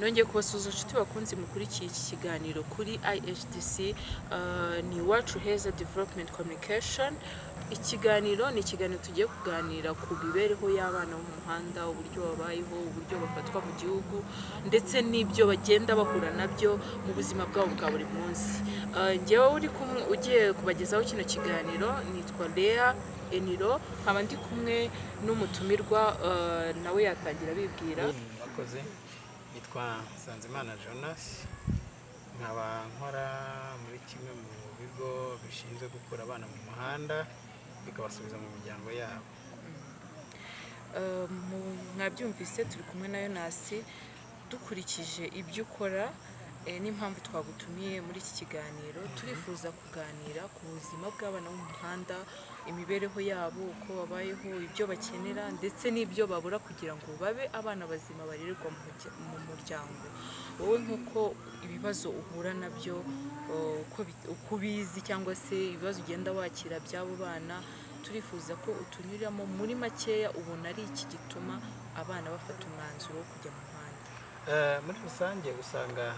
Nongeye kubasuhuza, inshuti bakunzi mukurikiye iki kiganiro kuri IHDC, ni Iwacu Heza Development Communication. Ikiganiro ni ikiganiro tugiye kuganira ku mibereho y'abana bo mu muhanda, uburyo babayeho, uburyo bafatwa mu gihugu, ndetse n'ibyo bagenda bahura nabyo mu buzima bwabo bwa buri munsi. Njyewe uri kumwe ugiye kubagezaho kino kiganiro nitwa Lea Eniro, nkaba ndi kumwe n'umutumirwa, nawe yatangira abibwira. Murakoze. Nitwa Nsanzimana Jonas, nkaba nkora muri kimwe mu bigo bishinzwe gukura abana mu muhanda bikabasubiza mu miryango yabo. Mwabyumvise, turi kumwe na Yonasi. Dukurikije ibyo ukora n'impamvu twagutumiye muri iki kiganiro, turifuza kuganira ku buzima bw'abana bo mu muhanda, imibereho yabo, uko babayeho, ibyo bakenera ndetse n'ibyo babura kugira ngo babe abana bazima barererwa mu muryango. Wowe nk'uko ibibazo uhura nabyo, uko ubizi cyangwa se ibibazo ugenda wakira by'abo bana, turifuza ko utunyuramo muri makeya. Ubona ari iki gituma abana bafata umwanzuro wo kujya mu muhanda? Muri rusange usanga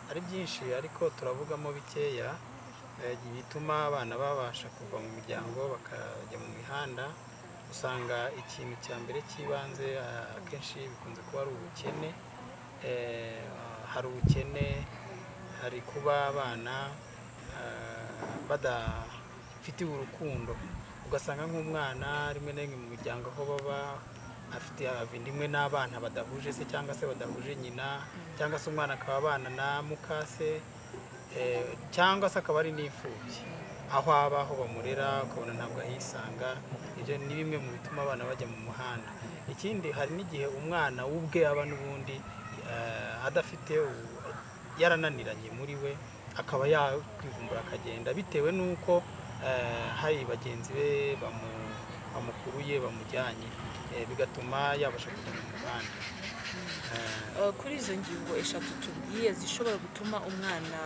ari byinshi, ariko turavugamo bikeya bituma abana babasha kuva mu miryango bakajya mu mihanda. Usanga ikintu cya mbere cy'ibanze, akenshi bikunze kuba ari ubukene. Hari ubukene, hari kuba abana badafitiwe urukundo, ugasanga nk'umwana rimwe na rimwe mu miryango aho baba afite rimwe n'abana badahuje se cyangwa se badahuje nyina, cyangwa se umwana akaba abana na mukase, cyangwa se akaba ari n'imfubyi, aho aba, aho bamurera, ukabona ntabwo ahisanga. Ibyo ni bimwe mu bituma abana bajya mu muhanda. Ikindi, hari n'igihe umwana we ubwe aba n'ubundi adafite yarananiranye muri we, akaba yakwivumbura akagenda bitewe n'uko hari bagenzi be bamukuruye bamujyanye, bigatuma yabasha kujya mu muhanda. Kuri izo ngingo eshatu tubwiye zishobora gutuma umwana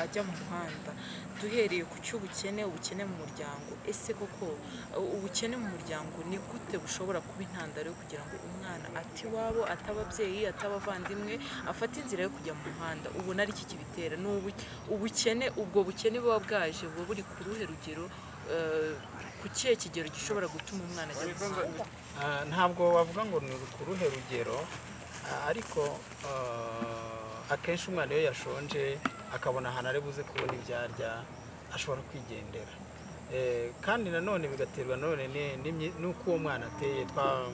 ajya mu muhanda, duhereye ku cy'ubukene, ubukene mu muryango, ese koko ubukene mu muryango ni gute bushobora kuba intandaro yo kugira ngo umwana ate iwabo, ate ababyeyi, ate abavandimwe, afate inzira yo kujya mu muhanda? Ubona ari iki kibitera? Ni ubukene? Ubwo bukene buba bwaje buba buri ku ruhe rugero, ku kihe kigero gishobora gutuma umwana ajya mu muhanda? Ntabwo wavuga ngo ni ku ruhe rugero, ariko akenshi umwana iyo yashonje, akabona ahantu ari buze kubona ibyo arya, ashobora kwigendera. Kandi nanone bigaterwa nanone n'uko uwo mwana ateye.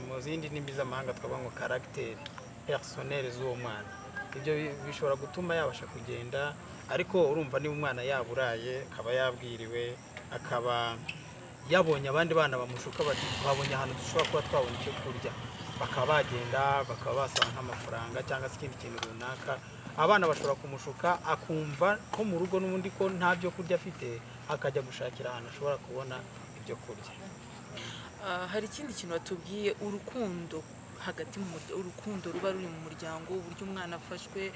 Mu zindi ndimi z'amahanga twavuga ngo caractère personnel z'uwo mwana. Ibyo bishobora gutuma yabasha kugenda. Ariko urumva, niba umwana yaburaye, akaba yabwiriwe, akaba yabonye abandi bana bamushuka bati: "Twabonye ahantu dushobora kuba twabona icyo kurya," bakaba bagenda, bakaba basaba nk'amafaranga cyangwa se ikindi kintu runaka, abana bashobora kumushuka, akumva ko mu rugo n'ubundi ko nta byo kurya afite, akajya gushakira ahantu ashobora kubona ibyo kurya. Hari ikindi kintu watubwiye, urukundo hagati mu urukundo ruba ruri mu muryango, uburyo umwana afashwe,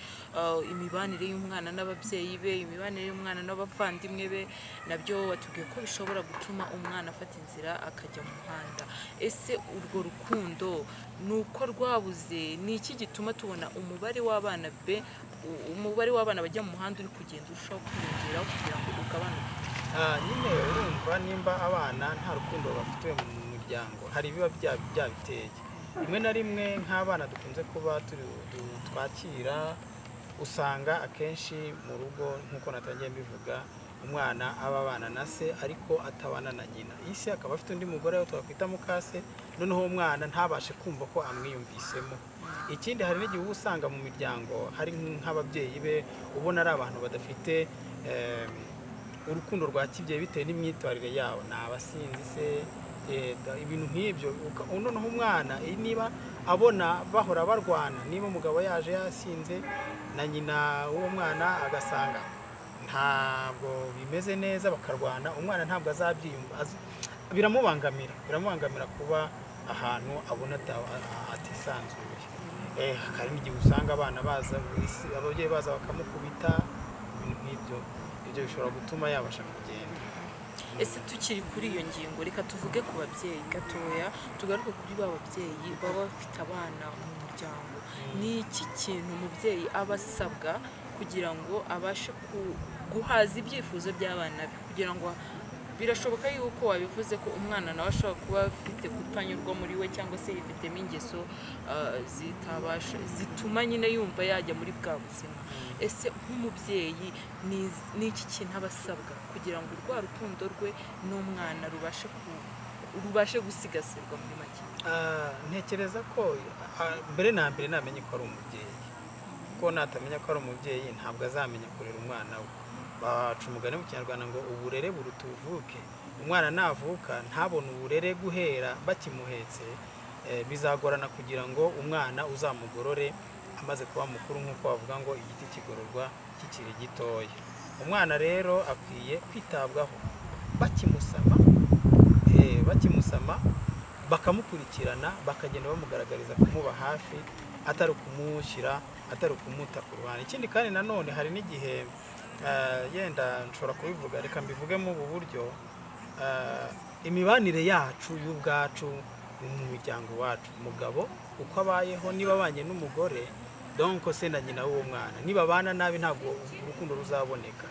imibanire y'umwana n'ababyeyi be, imibanire y'umwana n'abavandimwe be, nabyo watubwiye ko bishobora gutuma umwana afata inzira akajya mu muhanda. Ese urwo rukundo ni uko rwabuze? Ni iki gituma tubona umubare w'abana be umubare w'abana bajya mu muhanda uri kugenda urushaho kwiyongera kugira ngo ugabanuke? Nyine urumva, nimba abana nta rukundo bafitiwe mu muryango, hari ibiba byabiteye. Rimwe na rimwe nk'abana dukunze kuba turi twakira, usanga akenshi mu rugo, nk'uko natangiye mbivuga, umwana aba abana na se ariko atabana na nyina, ise akaba afite undi mugore we twakwita mukase, noneho uwo mwana ntabashe kumva ko amwiyumvisemo. Ikindi, hari n'igihe uba usanga mu miryango hari nk'ababyeyi be ubona ari abantu badafite urukundo rwa kibyeyi bitewe n'imyitwarire yabo, ni abasinzi se, ibintu nk'ibyo. Noneho umwana niba abona bahora barwana, niba umugabo yaje yasinze na nyina w'uwo mwana agasanga ntabwo bimeze neza, bakarwana, umwana ntabwo azabyiyumva, biramubangamira kuba ahantu abona atisanzuye. Hari n'igihe usanga abana baza, ababyeyi baza bakamukubita, ibintu nk'ibyo. Ibyo bishobora gutuma yabasha kugenda. Ese tukiri kuri iyo ngingo, reka tuvuge ku babyeyi gatoya, tugaruke kuri ba babyeyi baba bafite abana mu muryango. Ni iki kintu umubyeyi aba asabwa kugira ngo abashe guhaza ibyifuzo by'abana be? Kugira ngo birashoboka yuko wabivuze ko umwana nawe ashobora kuba afite kutanyurwa muri we, cyangwa se yifitemo ingeso zitabasha, zituma nyine yumva yajya muri bwa buzima. Ese nk'umubyeyi ni iki kintu aba asabwa kugira ngo rwa rukundo rwe n'umwana rubashe gusigasirwa muri make? Ntekereza ko mbere na mbere namenye ko ari umubyeyi, kuko natamenya ko ari umubyeyi ntabwo azamenya kurera umwana we. Baca umugani mu Kinyarwanda ngo uburere buruta ubuvuke. Umwana navuka ntabone uburere guhera bakimuhetse, bizagorana kugira ngo umwana uzamugorore amaze kuba mukuru, nk'uko bavuga ngo igiti kigororwa kikiri gitoya. Umwana rero akwiye kwitabwaho bakimusama, bakamukurikirana, bakagenda bamugaragariza kumuba hafi, atari ukumushyira, atari ukumuta ku ruhande. Ikindi kandi nanone hari n'igihe yenda nshobora kubivuga, reka mbivuge muri ubu buryo, imibanire yacu y'ubwacu mu miryango iwacu, umugabo uko abayeho, niba abanye n'umugore, donc se na nyina w'uwo mwana, niba abana nabi ntabwo urukundo ruzaboneka.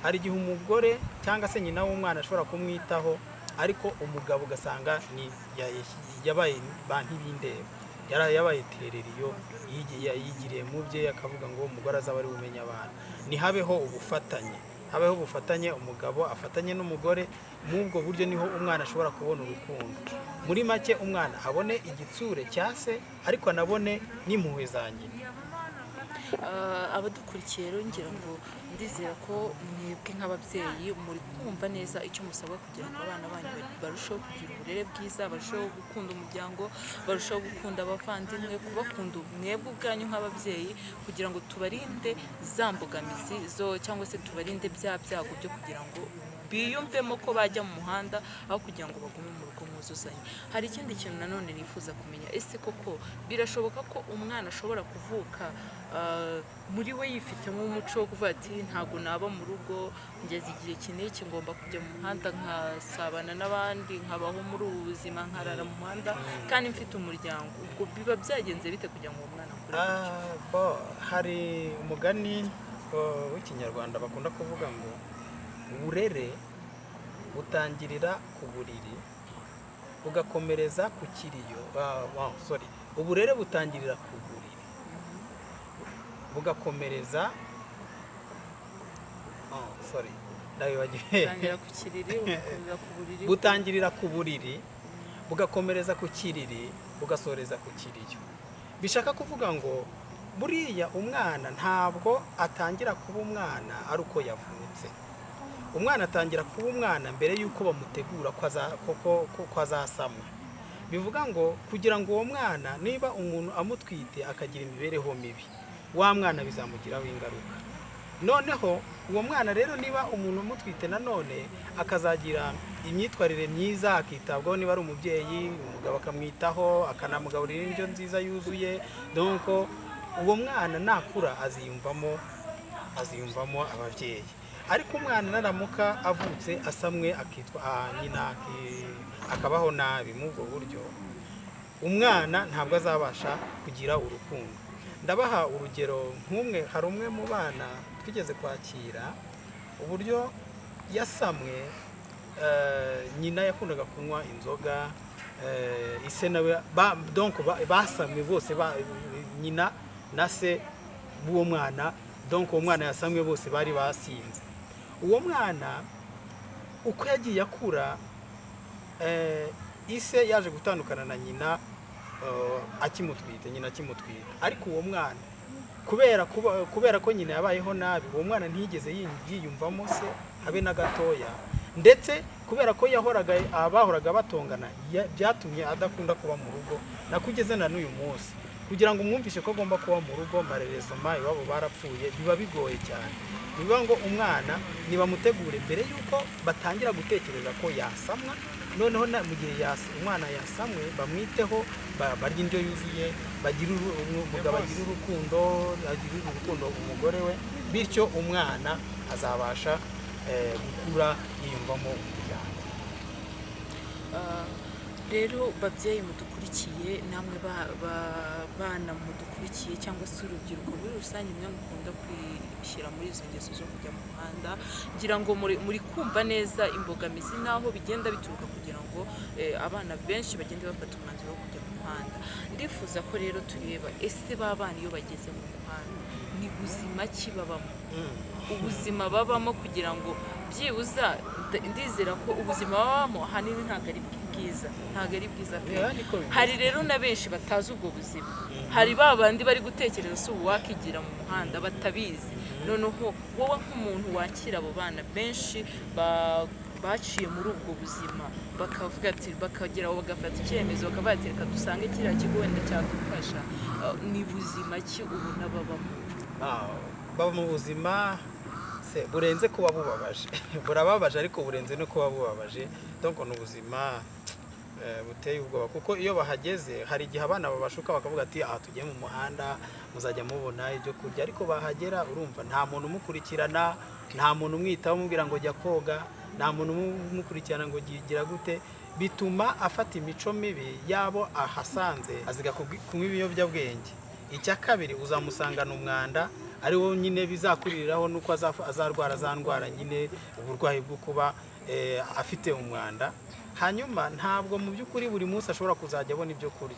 Hari igihe umugore cyangwa se nyina w'umwana ashobora kumwitaho, ariko umugabo ugasanga ni yabaye ba ntibindeba, yabaye tereriyo, yigiriye mu bye, akavuga ngo umugore azaba ari bumenye abana. Ntihabeho ubufatanye, habeho ubufatanye, umugabo afatanye n'umugore. Muri ubwo buryo niho umwana ashobora kubona urukundo. Muri make, umwana abone igitsure cya se, ariko anabone n'impuhwe za nyina. Abadukurikiye rero, ngira ngo ndizera ko mwebwe nk'ababyeyi muri kumva neza icyo musabwa kugira ngo abana banyu barusheho kugira uburere bwiza, barusheho gukunda umuryango, barusheho gukunda abavandimwe, kubakunda mwebwe ubwanyu nk'ababyeyi, kugira ngo tubarinde za mbogamizi zo, cyangwa se tubarinde bya byago byo kugira ngo biyumvemo ko bajya mu muhanda aho kugira ngo bagume mu rugo mwuzuzanye. Hari ikindi kintu nanone nifuza kumenya: ese koko birashoboka ko umwana ashobora kuvuka muri we yifitemo umuco wo kuvuga ati ntabwo naba mu rugo, ngeze igihe iki n'iki ngomba kujya mu muhanda nkasabana n'abandi, nkabaho muri ubu buzima, nkarara mu muhanda kandi mfite umuryango? Ubwo biba byagenze bite kugira ngo uwo mwana akure gutyo? Bo, hari umugani w'Ikinyarwanda bakunda kuvuga ngo uburere butangirira ku buriri bugakomereza ku kiriyo. Wow, sorry, uburere butangirira ku buriri bugakomereza, oh, sorry, ndabibagiwe. Butangira ku kiriri, bugakomeza ku buriri. Butangirira ku buriri, bugakomereza ku kiriri, bugasoreza ku kiriyo. Bishaka kuvuga ngo buriya umwana ntabwo atangira kuba umwana ari uko yavutse. Umwana atangira kuba umwana mbere y'uko bamutegura ko azasamwa. Bivuga ngo kugira ngo uwo mwana, niba umuntu amutwite akagira imibereho mibi, wa mwana bizamugiraho ingaruka. Noneho uwo mwana rero, niba umuntu umutwite nanone akazagira imyitwarire myiza, akitabwaho, niba ari umubyeyi, umugabo akamwitaho, akanamugaburira indyo nziza yuzuye, donc uwo mwana nakura aziyumvamo ababyeyi. Ariko umwana naramuka avutse asamwe, akitwa nyina, akabaho nabi muri ubwo buryo, umwana ntabwo azabasha kugira urukundo. Ndabaha urugero nk'umwe. Hari umwe mu bana twigeze kwakira, uburyo yasamwe, nyina yakundaga kunywa inzoga, ise nawe donc basamwe bose, nyina na se b'uwo mwana, donc uwo mwana yasamwe, bose bari basinze. Uwo mwana uko yagiye akura, ise yaje gutandukana na nyina akimutwite, nyina akimutwite. Ariko uwo mwana kubera ko nyina yabayeho nabi, uwo mwana ntiyigeze yiyumvamo se habe na gatoya. Ndetse kubera ko yahoraga bahoraga batongana, byatumye adakunda kuba mu rugo nakugeze na n'uyu munsi. Kugira ngo umwumvishe ko agomba kuba mu rugo, marerezoma iwabo barapfuye, biba bigoye cyane. Bivuga ngo umwana nibamutegure mbere y'uko batangira gutekereza ko yasamwa. Noneho mu gihe umwana yasamwe, bamwiteho, barya indyo yuzuye, umugabo agire urukundo, agirire urukundo umugore we, bityo umwana azabasha gukura yiyumvamo umuryango. Ah, rero babyeyi mudukurikiye, namwe bana mudukurikiye, cyangwa se urubyiruko muri rusange, mwe mukunda kwishyira muri izo ngeso zo kujya mu muhanda, ngira ngo muri kumva neza imbogamizi n'aho bigenda bituruka kugira ngo abana benshi bagende bafata umwanzuro wo kujya mu muhanda. Ndifuza ko rero tureba, ese ba bana iyo bageze mu muhanda ni buzima ki babamo, ubuzima babamo, kugira ngo byibuza ndizera ko ubuzima babamo ahanini ntabwo ari bwiza, ntabwo ari bwiza pe. Yeah, niko bimeze. Hari rero na benshi batazi ubwo buzima, hari ba bandi bari gutekereza si ubu wakigira mu muhanda batabizi. Noneho wowe nk'umuntu wakira abo bana benshi baciye muri ubwo buzima, bakavuga ati, bakagera aho bagafata icyemezo, bakavuga ati reka dusange kiriya kigo wenda cyadufasha. Ni buzima ki ubona babamo? Ah, baba mu buzima se burenze kuba bubabaje, burababaje ariko burenze no kuba bubabaje. Donc ni ubuzima buteye ubwoba, kuko iyo bahageze hari igihe abana babashuka bakavuga ati aha tugiye mu muhanda muzajya mubona ibyo kurya, ariko bahagera urumva nta muntu umukurikirana, nta muntu umwitaho umubwira ngo jya koga, nta muntu umukurikirana ngo gira gute. Bituma afata imico mibi yabo ahasanze, aziga kunywa ibiyobyabwenge. Icya kabiri, uzamusangana umwanda ari wo nyine bizakuririraho nuko azarwara za ndwara nyine, uburwayi bwo kuba afite umwanda. Hanyuma ntabwo mu by'ukuri buri munsi ashobora kuzajya abona ibyo kurya.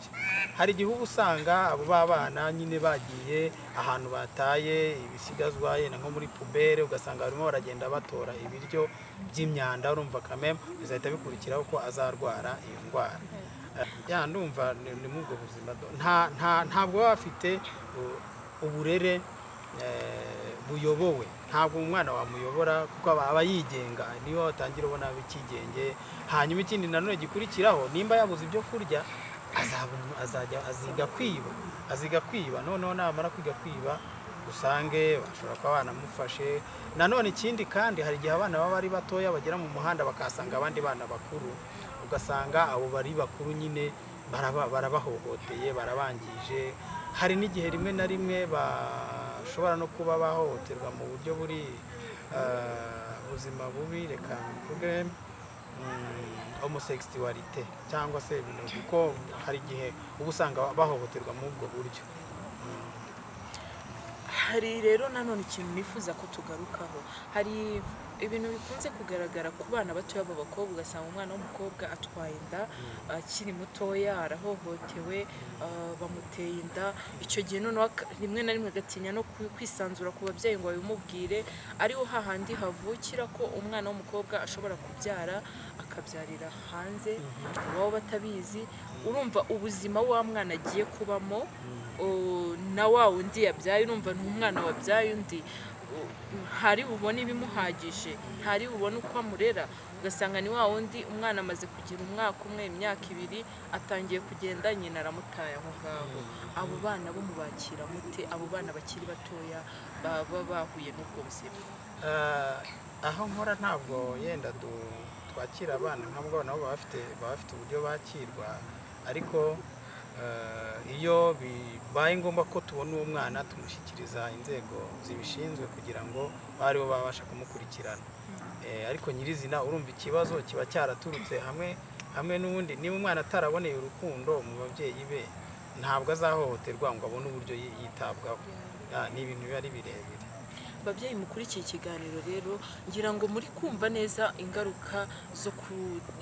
Hari igihe uba usanga abo b'abana nyine bagiye ahantu bataye ibisigazwa, yenda nko muri poubelle, ugasanga barimo baragenda batora ibiryo by'imyanda. Urumva kameme bizahita bikurikiraho ko azarwara iyo ndwara. Ya, ndumva ni muri ubwo buzima. Ntabwo baba bafite uburere buyobowe. Ntabwo umwana wamuyobora kuko aba yigenga, niyo watangira ubona ikigenge. Hanyuma ikindi nanone gikurikiraho, nimba yabuze ibyo kurya azajya aziga kwiba, aziga kwiba. Noneho namara kwiga kwiba usange bashobora kuba banamufashe. Nanone ikindi kandi, hari igihe abana baba ari batoya bagera mu muhanda bakahasanga abandi bana bakuru, ugasanga abo bari bakuru nyine barabahohoteye, barabangije. Hari n'igihe rimwe na rimwe bashobora no kuba bahohoterwa mu buryo buri buzima bubi, reka mvuge homosexualité cyangwa se ibintu, kuko hari igihe uba usanga bahohoterwa muri ubwo buryo. Hari rero nanone ikintu nifuza ko tugarukaho. Hari ibintu bikunze kugaragara ku bana batoya b'abakobwa, ugasanga umwana w'umukobwa atwaye inda akiri mutoya, arahohotewe, bamuteye inda. Icyo gihe noneho rimwe na rimwe agatinya no kwisanzura ku babyeyi ngo babimubwire, ariho hahandi havukira ko umwana w'umukobwa ashobora kubyara, akabyarira hanze baba batabizi. Urumva ubuzima wa mwana agiye kubamo, na wa wundi yabyaye, urumva ni umwana wabyaye undi, ntari bubone ibimuhagije, ntari bubone uko amurera. Ugasanga ni wa wundi umwana amaze kugira umwaka umwe, imyaka 2, atangiye kugenda, nyina aramutaye aho ngaho. Abo bana bo mubakira mute, abo bana bakiri batoya baba bahuye n'ubwo buzima? Aho nkora ntabwo yenda twakira abana nk'abo, nabo baba bafite uburyo bakirwa, ariko iyo bibaye ngombwa ko tubona uwo mwana tumushyikiriza inzego zibishinzwe kugira ngo babe aribo babasha kumukurikirana. Ariko nyirizina urumva ikibazo kiba cyaraturutse hamwe n'ubundi niba umwana ataraboneye urukundo mu babyeyi be, ntabwo azahohoterwa ngo abone uburyo yitabwaho. Ni ibintu biba ari birebire. Babyeyi mukurikiye ikiganiro rero, ngira ngo muri kumva neza ingaruka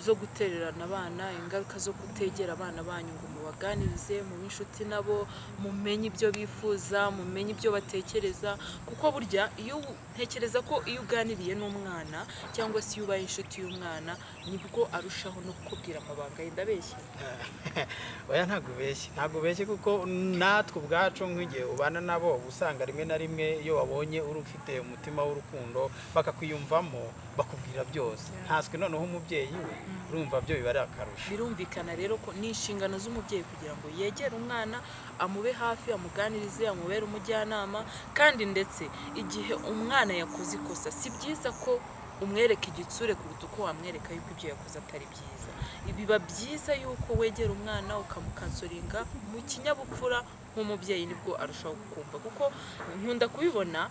zo gutererana abana, ingaruka zo kutegera abana banyu ngo mubaganirize, mube inshuti nabo, mumenye ibyo bifuza, mumenye ibyo batekereza, kuko burya iyo ntekereza ko iyo uganiriye n'umwana cyangwa se iyo ubaye inshuti y'umwana, nibwo arushaho no kukubwira amabanga ye. Ndabeshya? Oya, ntabwo ubeshye, ntabwo ubeshye, kuko natwe ubwacu nk'igihe ubana nabo uba usanga rimwe na rimwe iyo babonye uri ufite umutima w'urukundo bakakwiyumvamo, bakubwira byose, ntaswe noneho umubyeyi we, urumva byo biba ari akarusho. Birumvikana rero ko ni inshingano z'umubyeyi kugira ngo yegere umwana, amube hafi, amuganirize, amubere umujyanama. Kandi ndetse igihe umwana yakoze ikosa, si byiza ko umwereka igitsure kuruta uko wamwereka yuko ibyo yakoze atari byiza. Biba byiza yuko wegera umwana ukamukansoringa mu kinyabupfura nk'umubyeyi, nibwo arushaho kukumva, kuko nkunda kubibona.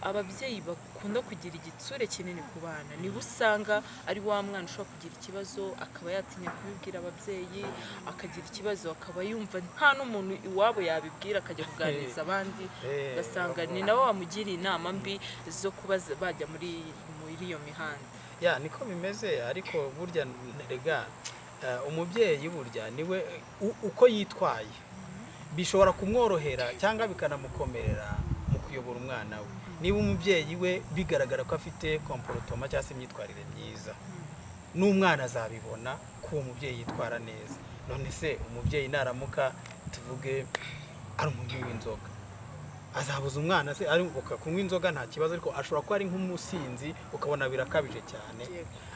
Ababyeyi bakunda kugira igitsure kinini ku bana, niba usanga ari wa mwana ushobora kugira ikibazo akaba yatinya kubibwira ababyeyi, akagira ikibazo akaba yumva nta n'umuntu iwabo yabibwira, akajya kuganiriza abandi, ugasanga ni nabo bamugiriye inama mbi zo kuba bajya muri iyo mihanda. Ya, niko bimeze, ariko burya rega umubyeyi burya niwe uko yitwaye bishobora kumworohera cyangwa bikanamukomerera mu kuyobora umwana we. Niba umubyeyi we bigaragara ko afite comportement cyangwa se imyitwarire myiza, n'umwana azabibona ko uwo mubyeyi yitwara neza. None se umubyeyi naramuka, tuvuge, ari umunywi w'inzoga, azabuza umwana se? Ari kunywa inzoga nta kibazo, ariko ashobora kuba ari nk'umusinzi ukabona birakabije cyane,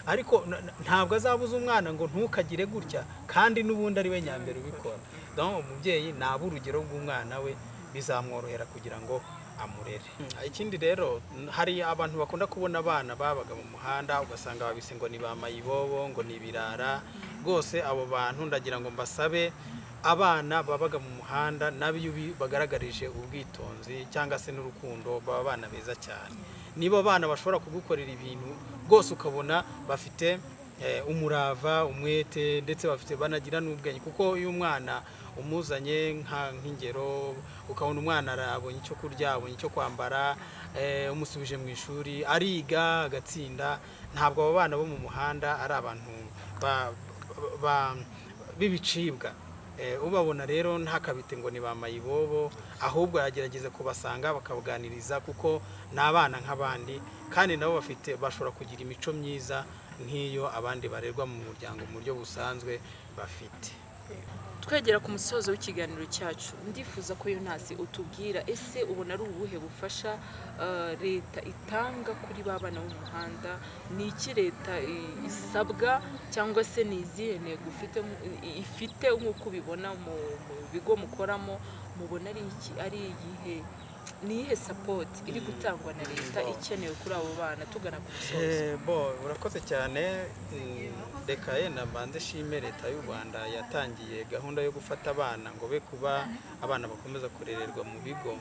ariko ntabwo azabuza umwana ngo ntukagire gutya, kandi n'ubundi ari we nyambere ubikora. Donc umubyeyi naba urugero rw'umwana we, bizamworohera kugira ngo amurere. Ikindi rero, hari abantu bakunda kubona abana babaga mu muhanda, ugasanga babise ngo ni ba mayibobo, ngo ni ibirara. Rwose abo bantu ndagira ngo mbasabe, abana babaga mu muhanda nabo iyo bagaragarije ubwitonzi cyangwa se n'urukundo, baba abana beza cyane. Niba abana bashobora kugukorera ibintu rwose ukabona bafite umurava, umwete, ndetse bafite banagira n'ubwenge, kuko iyo umwana umuzanye nk'ingero, ukabona umwana arabonye icyo kurya, abonye icyo kwambara, umusubije mu ishuri ariga agatsinda, ntabwo abo bana bo mu muhanda ari abantu b'ibicibwa. Ubabona rero ntakabite ngo ni ba mayibobo, ahubwo yagerageza kubasanga bakabaganiriza, kuko ni abana nk'abandi, kandi nabo bashobora kugira imico myiza nk'iyo abandi barerwa mu muryango mu buryo busanzwe bafite. Twegera ku musozo w'ikiganiro cyacu, ndifuza ko Yonasi utubwira, ese ubona ari ubuhe bufasha leta itanga kuri ba bana bo mu muhanda? Ni iki leta isabwa, cyangwa se ni izihe ntego ifite nk'uko ubibona mu bigo mukoramo? Mubona ari iki, ari iyihe, ni iyihe support iri gutangwa na leta ikenewe kuri abo bana, tugana ku musozo? Bo, urakoze cyane. Reka yenda mbanze shime leta y'u Rwanda yatangiye gahunda yo gufata abana ngo be kuba abana bakomeza kurererwa mu bigo,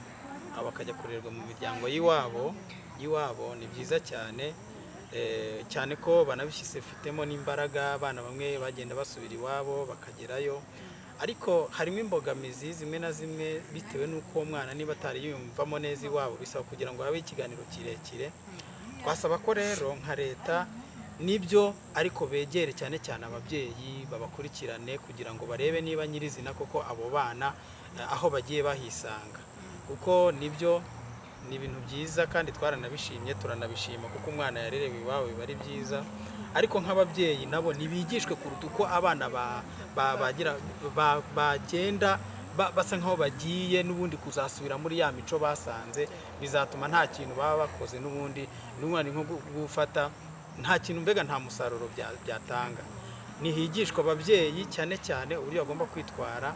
bakajya kurererwa mu miryango y'iwabo. Ni byiza cyane, cyane ko banabishyizemo n'imbaraga, abana bamwe bagenda basubira iwabo bakagerayo, ariko harimo imbogamizi zimwe na zimwe bitewe n'uko uwo mwana niba atari yiyumvamo neza iwabo, bisaba kugira ngo habe ikiganiro kirekire. Twasaba ko rero nka leta, nibyo, ariko begere cyane cyane ababyeyi, babakurikirane kugira ngo barebe niba nyirizina koko abo bana aho bagiye bahisanga, kuko nibyo ni ibintu byiza kandi twaranabishimye, turanabishima, kuko umwana yarerewe iwabo biba ari byiza, ariko nk'ababyeyi nabo ntibigishwe kuruta uko abana bagenda basa nkaho bagiye n'ubundi kuzasubira muri ya mico basanze, bizatuma nta kintu baba bakoze n'ubundi, n'umwana nko gufata nta kintu, mbega nta musaruro byatanga. Nihigishwa ababyeyi cyane cyane uburyo bagomba kwitwara,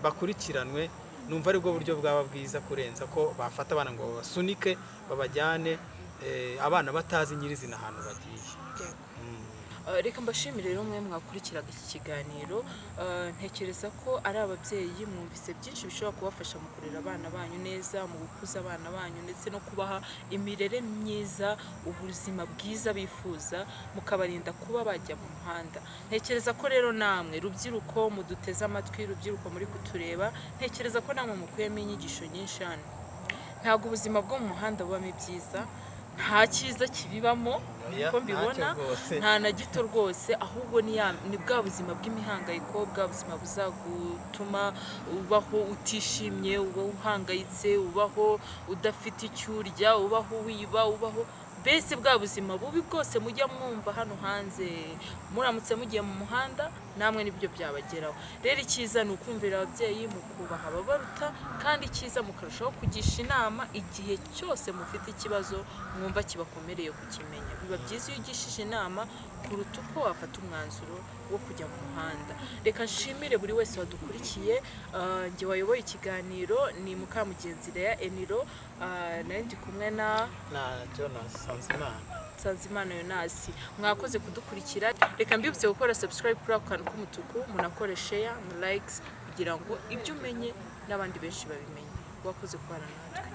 bakurikiranwe. Numva aribwo buryo bwaba bwiza kurenza ko bafata abana ngo babasunike babajyane, abana batazi nyirizina ahantu bagiye. Reka mbashimire rero mwe mwakurikiraga iki kiganiro. Ntekereza ko ari ababyeyi mwumvise byinshi bishobora kubafasha mu kurera abana banyu neza, mu gukuza abana banyu, ndetse no kubaha imirere myiza, ubuzima bwiza bifuza, mukabarinda kuba bajya mu muhanda. Ntekereza ko rero namwe rubyiruko muduteze amatwi, rubyiruko muri kutureba, ntekereza ko namwe mukuyemo inyigisho nyinshi hano. Ntabwo ubuzima bwo mu muhanda bubamo ibyiza, nta cyiza kibibamo. Oya, uko mbibona, ntacyo rwose. nta na gito rwose, ahubwo ni bwa buzima bw'imihangayiko, bwa buzima buzagutuma ubaho utishimye, ubaho uhangayitse, ubaho udafite icyo urya, ubaho wiba, ubaho mbese bwa buzima bubi bwose mujya mwumva hano hanze. Muramutse mugiye mu muhanda namwe nibyo byabageraho. Rero icyiza ni ukumvira ababyeyi, mukubaha ababaruta, kandi icyiza mukarushaho kugisha inama igihe cyose mufite ikibazo mwumva kibakomereye kukimenya. Biba byiza iyo ugishije inama kuruta uko wafata umwanzuro wo kujya mu muhanda. Reka nshimire buri wese wadukurikiye. Njye wayoboye ikiganiro ni Mukamugenzi Lea Eniro, nari ndi kumwe na Na Jonas Sanzimana. Nsanzimana Yonasi. Mwakoze kudukurikira. Reka mbibutse gukora subscribe kuri ako kantu k'umutuku, munakore share na likes kugira ngo ibyo umenye n'abandi benshi babimenye. Wakoze kubana natwe.